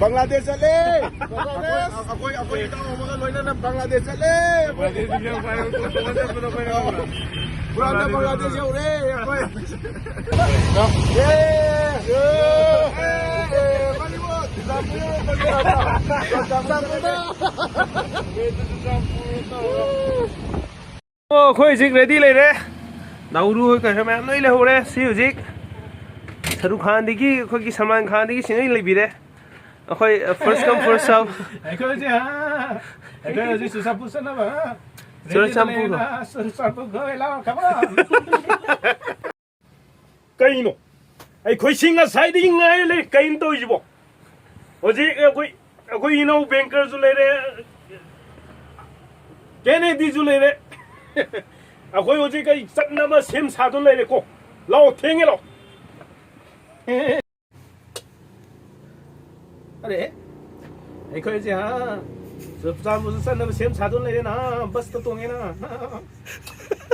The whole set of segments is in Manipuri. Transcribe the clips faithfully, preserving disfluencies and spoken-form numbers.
ꯕꯪꯒ꯭ꯂꯥꯗꯦꯁ ꯆꯠꯂꯦ꯫ ꯑꯩꯈꯣꯏ, ꯑꯩꯈꯣꯏ, ꯑꯩꯈꯣꯏ ꯏꯇꯥꯎ ꯑꯃꯒ ꯂꯣꯏꯅꯅ ꯕꯪꯒ꯭ꯂꯥꯗꯦꯁ ꯆꯠꯂꯦ꯫ ꯕꯪꯒ꯭ꯂꯥꯗꯦꯁ ꯌꯧꯔꯦ꯫ ꯍꯨꯔꯥꯟꯕ ꯕꯪꯒ꯭ꯂꯥꯗꯦꯁ ꯌꯧꯔꯦ ꯑꯩꯈꯣꯏ꯫ ꯌꯦ! ꯌꯦ! ꯌꯦ! ꯃꯅꯤꯄꯨꯔ! ꯆꯨꯔꯆꯥꯟꯄꯨꯔ! ꯆꯨꯔꯆꯥꯟꯄꯨꯔ! ꯑꯣ, ꯑꯩꯈꯣꯏ ꯍꯧꯖꯤꯛ ꯔꯦꯗꯤ ꯂꯩꯔꯦ꯫ ꯅꯥꯎꯔꯨ ꯍꯣꯏ ꯀꯩ ꯀꯩ ꯃꯌꯥꯝ ꯂꯣꯏ ꯂꯩꯍꯧꯔꯦ꯫ ꯁꯤ ꯍꯧꯖꯤꯛ ꯁꯔꯨꯛ ꯈꯥꯟꯗꯒꯤ, ꯑꯩꯈꯣꯏꯒꯤ ꯁꯜꯃꯥꯟ ꯈꯥꯟꯗꯒꯤ ꯁꯤꯉꯩ ꯂꯩꯕꯤꯔꯦ꯫ ꯑꯩꯈꯣꯏ, first come, first serve꯫ ꯑꯩꯈꯣꯏ ꯍꯧꯖꯤꯛ, ꯍꯥ? ꯑꯩꯈꯣꯏ ꯍꯧꯖꯤꯛ ꯆꯨꯔꯆꯥꯟꯄꯨꯔ ꯆꯠꯅꯕ, ꯍꯥ? ꯆꯨꯔꯆꯥꯟꯄꯨꯔ꯫ ꯔꯦꯗꯤꯗ ꯂꯩꯔꯦ, ꯍꯥ? ꯆꯨꯔꯆꯥꯟꯄꯨꯔ ꯈꯣꯏ ꯂꯥꯎ, come on! ꯀꯩꯅꯣ? ꯑꯩꯈꯣꯏ ꯁꯤ ꯉꯁꯥꯏꯗꯒꯤ ꯉꯥꯏꯔ ꯂꯩ꯫ ꯀꯩꯅꯣ ꯇꯧꯔꯤꯁꯤꯕꯣ? ꯍꯧꯖꯤꯛ ꯑꯩꯈꯣꯏ, ꯑꯩꯈꯣꯏ ꯏꯅꯧ ꯕꯦꯡꯀꯔꯁꯨ ꯂꯩꯔꯦ, ꯀꯦꯅꯦꯗꯤꯁꯨ ꯂꯩꯔꯦ꯫ ꯑꯩꯈꯣꯏ ꯍꯧꯖꯤꯛ ꯑꯩ ꯆꯠꯅꯕ ꯁꯦꯝ ꯁꯥꯗꯨꯅ ꯂꯩꯔꯦꯀꯣ꯫ ꯂꯥꯛꯑꯣ, ꯊꯦꯡꯉꯦ, ꯂꯥꯛꯑꯣ꯫ ꯑꯔꯦ, ꯑꯩꯈꯣꯏꯁꯦ, ꯍꯥ, ꯆꯨꯔꯆꯥꯟꯄꯨꯔꯁꯨ ꯆꯠꯅꯕ ꯁꯦꯝ ꯁꯥꯗꯨꯅ ꯂꯩꯔꯦꯅ, ꯕꯁꯇ ꯇꯣꯡꯉꯦꯅ꯫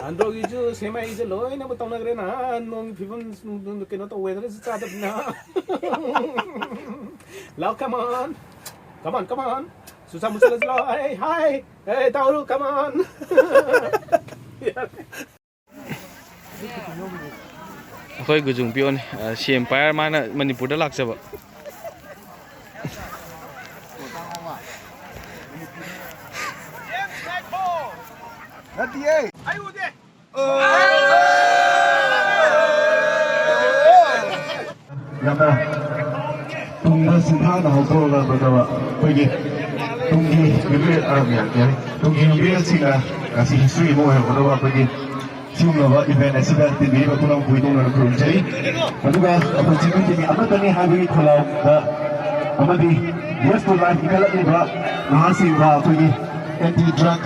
ꯑꯟꯗ꯭ꯔꯣꯒꯤꯁꯨ ꯁꯦꯝꯃꯛꯏꯁꯦ ꯂꯣꯏꯅꯃꯛ ꯇꯧꯅꯈ꯭ꯔꯦꯅ, ꯅꯣꯡꯒꯤ ꯐꯤꯕꯝ, ꯀꯩꯅꯣ ꯇꯧ, weatherꯁꯨ ꯆꯥꯗꯕꯅꯤꯅ꯫ ꯂꯥꯎ, come on, come on, come on, Churachandpur ꯆꯠꯂꯁꯤ ꯂꯥꯎ, ꯍꯥꯏ, ꯍꯥꯏ, ꯑꯦ, ꯇꯧꯔꯨ, come on꯫ ꯑꯩꯈꯣꯏ ꯒꯨꯖꯨꯡ ꯄꯤꯌꯣꯅꯤ, ꯁꯤ ꯑꯦꯝ ꯄꯥꯏꯔ ꯃꯥꯅ ꯃꯅꯤꯄꯨꯔꯗ ꯂꯥꯛꯆꯕ꯫ ꯅꯠꯇꯤꯌꯦ꯫ ꯌꯥꯝꯅ ꯇꯨꯡꯗ ꯁꯤꯡꯊꯥꯅ ꯍꯧꯗꯣꯛꯑꯒ ꯀꯩꯗꯧꯕ ꯑꯩꯈꯣꯏꯒꯤ ꯇꯨꯡꯒꯤ ꯃꯤꯑꯣꯏ-, ꯑ, ꯌꯥ-, ꯌꯥꯔꯦ꯫ ꯇꯨꯡꯒꯤ ꯃꯤꯔꯦꯜꯁꯤꯡꯅ ꯉꯁꯤ history ꯑꯃ ꯑꯣꯏꯍꯧꯒꯗꯕ ꯑꯩꯈꯣꯏꯒꯤ ꯁꯤꯒꯨꯝꯂꯕ event ꯑꯁꯤꯗ ꯇꯤꯟꯕꯤꯔꯤꯕ ꯄꯨꯝꯅꯃꯛꯄꯨ ꯏꯇꯣꯝꯅ ꯈꯨꯔꯨꯝꯖꯔꯤ꯫ ꯑꯗꯨꯒ ꯑꯩꯈꯣꯏ ꯆꯤꯡꯃꯤ ꯇꯤꯝ ꯑꯃꯠꯇꯅꯤ ꯍꯥꯏꯕꯒꯤ ꯈꯣꯜꯂꯥꯎꯗ ꯑꯃꯗꯤ Yes to Life ꯏꯟꯈꯠꯂꯛꯂꯤꯕ ꯅꯍꯥꯁꯤꯡꯗ ꯑꯩꯈꯣꯏꯒꯤ anti drug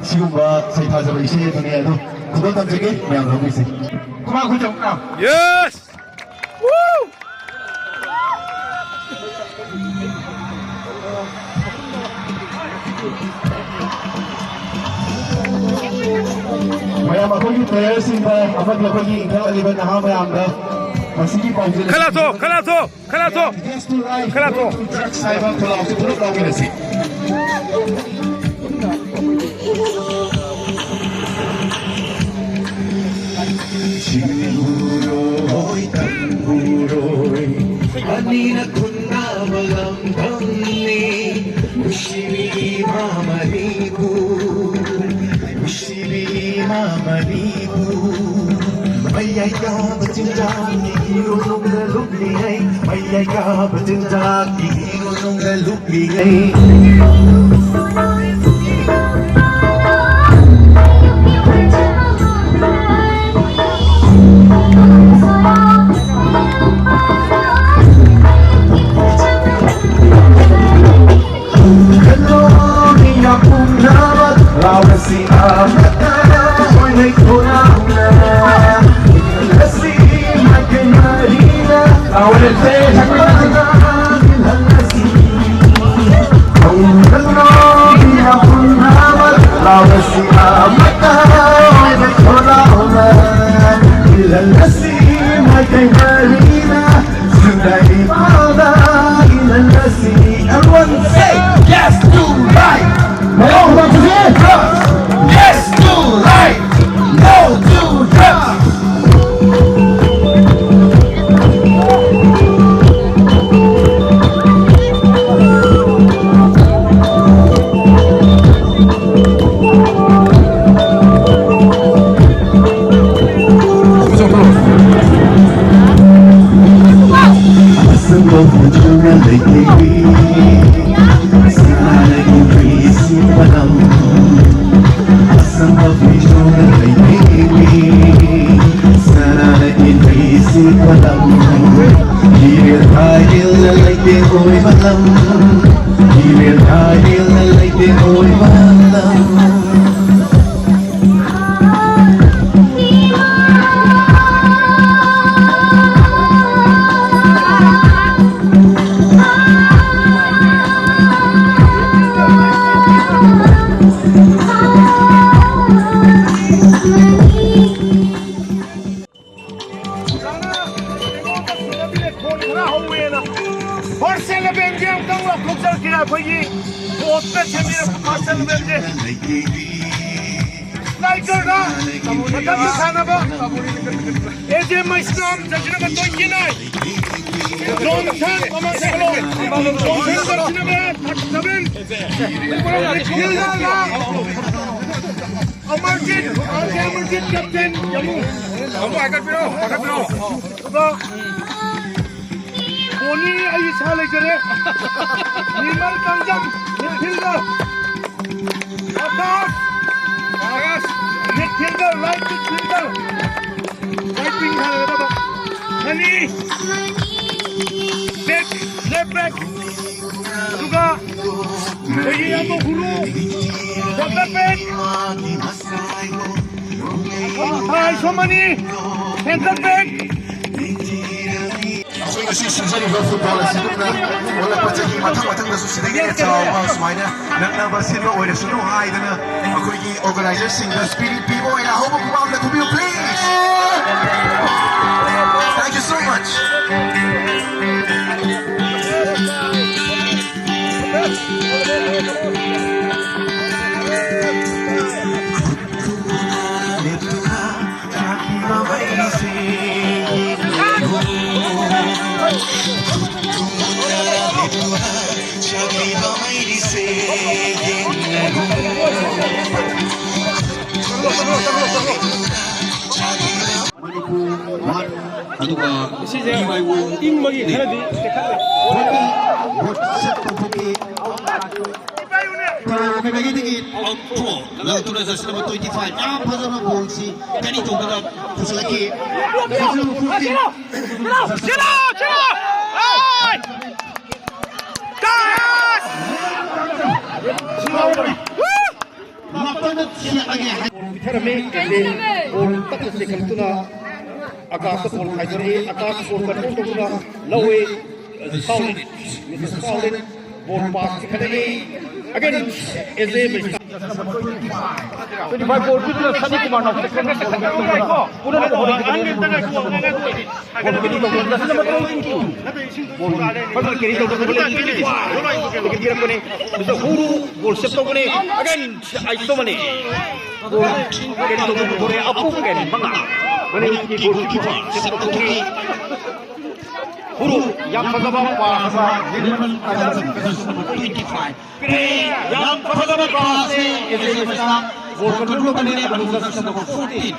ꯁꯤꯒꯨꯝꯕ ꯁꯩꯊꯥꯖꯕ ꯏꯁꯩ ꯑꯗꯨꯅꯤ꯫ ꯑꯗꯨ ꯈꯨꯗꯣꯜ ꯇꯝꯖꯒꯦ ꯃꯌꯥꯝ ꯂꯧꯕꯤꯁꯤ꯫ ꯈꯨꯃꯥꯡ ꯈꯨꯆꯧꯅ꯫ Yes! ꯃꯌꯥꯝ ꯑꯩꯈꯣꯏꯒꯤ playerꯁꯤꯡꯗ ꯑꯃꯗꯤ ꯑꯩꯈꯣꯏꯒꯤ ꯏꯟꯈꯠꯂꯛꯂꯤꯕ ꯅꯍꯥ ꯃꯌꯥꯝꯗ ꯃꯁꯤꯒꯤ ꯄꯥꯎꯖꯦꯜ ꯑꯁꯤ ꯈꯂꯥꯊꯣ, ꯈꯂꯥꯊꯣ, ꯈꯂꯥꯊꯣ, Yes to life, ꯈꯂꯥꯊꯣ꯫ No to drugs ꯍꯥꯏꯕ ꯈꯣꯜꯂꯥꯎꯁꯦ ꯄꯨꯂꯞ ꯂꯥꯎꯃꯤꯟꯅꯁꯤ꯫ ꯁꯤꯡꯍꯨꯔꯣꯏ, ꯇꯝꯍꯨꯔꯣꯏ, ꯑꯅꯤꯅ ꯈꯨꯟꯗꯥꯕ ꯂꯝꯗꯝꯅꯤ, ꯅꯨꯡꯁꯤꯕꯤ ꯏꯃꯥ ꯃꯅꯤꯄꯨꯔ, ꯅꯨꯡꯁꯤꯕꯤ ꯏꯃꯥ ꯃꯅꯤꯄꯨꯔ꯫ ꯃꯌꯥꯏ ꯀꯥꯕ ꯆꯤꯟꯖꯥꯛꯀꯤ ꯏꯔꯣ ꯅꯨꯡꯗ ꯂꯨꯞꯂꯤꯉꯩ, ꯃꯌꯥꯏ ꯀꯥꯕ ꯆꯤꯟꯖꯥꯛꯀꯤ ꯏꯔꯣ ꯅꯨꯡꯗ ꯂꯨꯞꯂꯤꯉꯩ꯫ ꯈꯨꯟꯒ ꯂꯣꯏꯅ ꯄꯨꯝꯅꯃꯛ ꯂꯥꯎꯔꯁꯤ ꯑꯃꯠꯇ ꯑꯣꯏꯅ ꯈꯣꯏꯔꯥꯎꯅ꯫ ꯉꯁꯤ ꯃꯥꯏꯀꯩ ꯃꯔꯤꯅ ꯂꯥꯎꯔꯁꯦ ꯁꯛꯄ ꯉꯁꯤ꯫ ꯈꯨꯟꯒ ꯂꯣꯏꯅ ꯄꯨꯝꯅꯃꯛ ꯂꯥꯎꯔꯁꯤ ꯑꯃꯠꯇ ꯑꯣꯏꯅ ꯈꯣꯏꯔꯥꯎꯅ꯫ ꯉꯁꯤ ꯃꯥꯏꯀꯩ ꯃꯔꯤꯅ Everyone say yes to life. No to drugs. Yes to life. No to drugs. First eleven ꯁꯦ ꯑꯃꯨꯛꯇꯪ ꯂꯥꯎꯊꯣꯛꯆꯔꯛꯀꯦ꯫ ꯑꯩꯈꯣꯏꯒꯤ ꯀꯣꯆꯅ ꯁꯦꯝꯕꯤꯔꯛꯄ first eleven ꯁꯦ꯫ Striker ꯗ ꯃꯊꯛꯇ ꯁꯥꯟꯅꯕ ꯑꯦꯖꯦ Meisnam, jersey number twenty nine꯫ Johnson, ꯃꯃꯥꯡ ꯆꯠꯂꯣ꯫ Johnson, jersey number thirty seven꯫ Midfield ꯗ Amarjit, R K Amarjit, captain, Yamu. Yamu, ꯍꯥꯏꯒꯠꯄꯤꯔꯣ, ꯍꯥꯏꯒꯠꯄꯤꯔꯣ꯫ ꯑꯗꯨꯒ ꯕꯣꯅꯤ, ꯑꯩ ꯏꯁꯥ ꯂꯩꯖꯔꯦ꯫ Nimal Kangjam, midfielder꯫ Akash, Akash, midfielder, right midfielder꯫ Right wing ꯁꯥꯟꯅꯒꯗꯕ꯫ Mani, back, left back꯫ ꯑꯗꯨꯒ ꯑꯩꯈꯣꯏꯒꯤ ꯌꯥꯝꯕ ꯒꯨꯔꯨ, quarter back꯫ ꯊꯥꯏ ꯁꯣꯃꯅꯤ, centre back꯫ ꯑꯩꯈꯣꯏ ꯉꯁꯤ ꯁꯤꯟꯖꯔꯤꯕ football ꯑꯁꯤꯒꯨꯝꯅ ꯑꯣꯜꯂꯛꯄ ꯆꯍꯤ ꯃꯊꯪ ꯃꯊꯪꯗꯁꯨ ꯁꯤꯗꯒꯤ ꯍꯦꯟꯅ ꯆꯥꯎꯕ ꯁꯨꯃꯥꯏꯅ ꯅꯛꯅꯕ ꯁꯤꯟꯕ ꯑꯣꯏꯔꯁꯅꯨ ꯍꯥꯏꯗꯅ ꯑꯩꯈꯣꯏꯒꯤ organizer ꯁꯤꯡꯗ spirit ꯄꯤꯕ ꯑꯣꯏꯅ ꯑꯍꯧꯕ ꯈꯨꯕꯥꯛ ꯑꯃ ꯊꯨꯕꯤꯌꯨ, please. Thank you so much. Manipur one ꯑꯗꯨꯒ ꯁꯤꯁꯦ ꯏꯪꯕꯒꯤ ꯈꯔꯗꯤ ꯇꯦꯛꯈꯠꯂꯦ꯫ ꯇꯔꯥꯃꯥꯊꯣꯏ ꯃꯥꯏꯀꯩꯗꯒꯤ ꯂꯧꯊꯣꯛ ꯂꯧꯗꯨꯅ ꯖꯔꯁꯤ ꯅꯝꯕꯔ twenty five, ꯌꯥꯝ ꯐꯖꯕ ꯕꯣꯜꯁꯤ ꯀꯔꯤ ꯇꯧꯗꯅ ꯄꯨꯁꯤꯜꯂꯛꯈꯤ꯫ Jersey number fourteen꯫ ꯆꯦꯜꯂꯣ, ꯆꯦꯜꯂꯣ! ꯑꯥꯏ! ꯃꯥꯄꯟꯗ ꯁꯦꯠꯂꯒꯦ ꯍꯥꯏ꯫ ꯄꯤꯊꯔꯝꯃꯤ꯫ ꯀꯦꯞꯇꯦꯟ ꯕꯣꯜ ꯇꯞꯅ ꯆꯦꯟꯈꯠꯂꯛꯇꯨꯅ ꯑꯀꯥꯁꯇ ꯕꯣꯜ ꯈꯥꯏꯗꯣꯔꯛꯏ꯫ ꯑꯀꯥꯁ ꯕꯣꯜ ꯀꯟꯇ꯭ꯔꯣꯜ ꯇꯧꯗꯨꯅ ꯂꯧꯏ꯫ ꯁꯥꯎꯂꯤꯠ, ꯃꯤꯁꯇꯔ ꯁꯥꯎꯂꯤꯠ꯫ Ball pass ꯈꯛꯇꯅꯤ꯫ Again, ꯑꯦꯖꯦ ꯕꯤꯁ꯭ꯋꯥ꯫ Twenty five ball ꯄꯤꯗꯨꯅ ꯁꯅꯤ ꯀꯨꯃꯥꯔ ꯅꯥꯎꯁꯦ ꯄꯨꯟꯅ ꯂꯩꯍꯧꯔꯦ꯫ Ball carry ꯇꯧꯗꯨꯅ jersey number twenty two꯫ Ball ꯐꯖꯅ carry ꯇꯧꯗꯨꯅ ꯂꯩ꯫ ꯄꯤꯔꯛꯄꯅꯤ꯫ ꯃꯤꯁꯇꯔ ꯍꯨꯔꯨ ball save ꯇꯧꯕꯅꯤ꯫ Again, ꯑꯥꯏꯁꯣꯃꯅꯤ꯫ Ball carry ꯇꯧꯗꯨꯅ ꯄꯨꯊꯣꯔꯛꯑꯦ꯫ ꯑꯄꯨ ꯀꯦꯟ ꯃꯉꯥ꯫ ꯃꯅꯤꯄꯨꯔꯒꯤ goalkeeper save ꯇꯧꯊꯣꯛꯈꯤ꯫ ꯍꯨꯔꯨ ꯌꯥꯝ ꯐꯖꯕ pass ꯑꯃ꯫ Twenty five꯫ ꯌꯥꯝ ꯐꯖꯕ pass ꯁꯤ ꯑꯦꯖꯦ ꯕꯤꯁ꯭ꯋꯥ꯫ Ball control ꯇꯧꯕꯅꯤ ꯑꯅꯨꯖ number fourteen꯫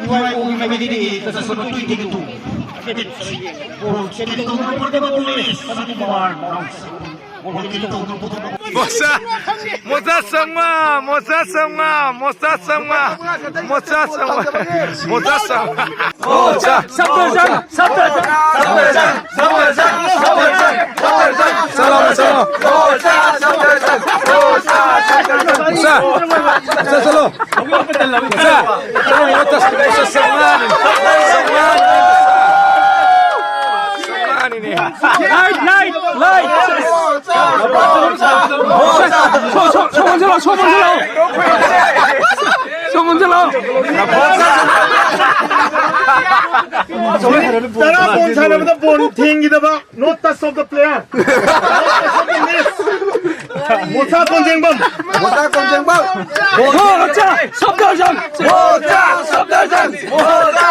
ꯏ ꯋꯥꯏ ꯑꯣꯒꯤ ꯃꯥꯏꯀꯩꯗꯒꯤ jersey number twenty two꯫ Ball ꯁꯦꯞ ꯇꯧꯗꯨꯅ ꯄꯨꯊꯣꯛꯄ ꯁꯅꯤ ꯀꯨꯃꯥꯔ ꯅꯥꯎꯁꯦ꯫ Ball ꯁꯦꯞ ꯇꯧꯗꯨꯅ ꯄꯨꯊꯣꯛꯄ ꯃꯣꯖꯥ, ꯃꯣꯖꯥ ꯆꯥꯝꯃꯉꯥ, ꯃꯣꯖꯥ ꯆꯥꯝꯃꯉꯥ, ꯃꯣꯖꯥ ꯆꯥꯝꯃꯉꯥ, ꯃꯣꯖꯥ ꯆꯥꯝꯃꯉꯥ, ꯃꯣꯖꯥ ꯆꯥꯝꯃꯉꯥ꯫ ꯁꯞꯇꯔꯖꯪ, ꯁꯞꯇꯔꯖꯪ, ꯁꯞꯇꯔꯖꯪ, ꯁꯞꯇꯔꯖꯪ, ꯁꯞꯇꯔꯖꯪ꯫ ꯆꯠꯂꯣ, ꯆꯠꯂꯣ꯫ ꯆꯠ, ꯆꯠꯂꯣ꯫ ꯆꯠꯂꯣ, ꯆꯠꯂꯣ꯫ ꯆꯠꯂꯣ, ꯆꯠꯂꯣ꯫ ꯆꯥꯝꯃꯉꯥꯅꯤꯅꯦ꯫ ꯂꯥꯏꯠ, ꯂꯥꯏꯠ, ꯂꯥꯏꯠ꯫ ꯁꯣ, ꯁꯣ, ꯁꯣ ꯃꯨꯟꯁꯤꯜꯂꯣ, ꯁꯣ ꯃꯨꯟꯁꯤꯜꯂꯣ꯫ ꯁꯣ ꯃꯨꯟꯁꯤꯜꯂꯣ꯫ ꯇꯔꯥ ball ꯁꯥꯟꯅꯕꯗ ball ꯊꯦꯡꯈꯤꯗꯕ, no touch of the player, no touch of the miss꯫ ꯃꯣꯁꯥ ꯀꯣꯟꯖꯦꯡꯕꯝ꯫ ꯃꯣꯁꯥ ꯀꯣꯟꯖꯦꯡꯕꯝ꯫ ꯃꯣꯁꯥ ꯁꯞꯇꯔꯖꯪ꯫ ꯃꯣꯁꯥ ꯁꯞꯇꯔꯖꯪ꯫ ꯃꯣꯁꯥ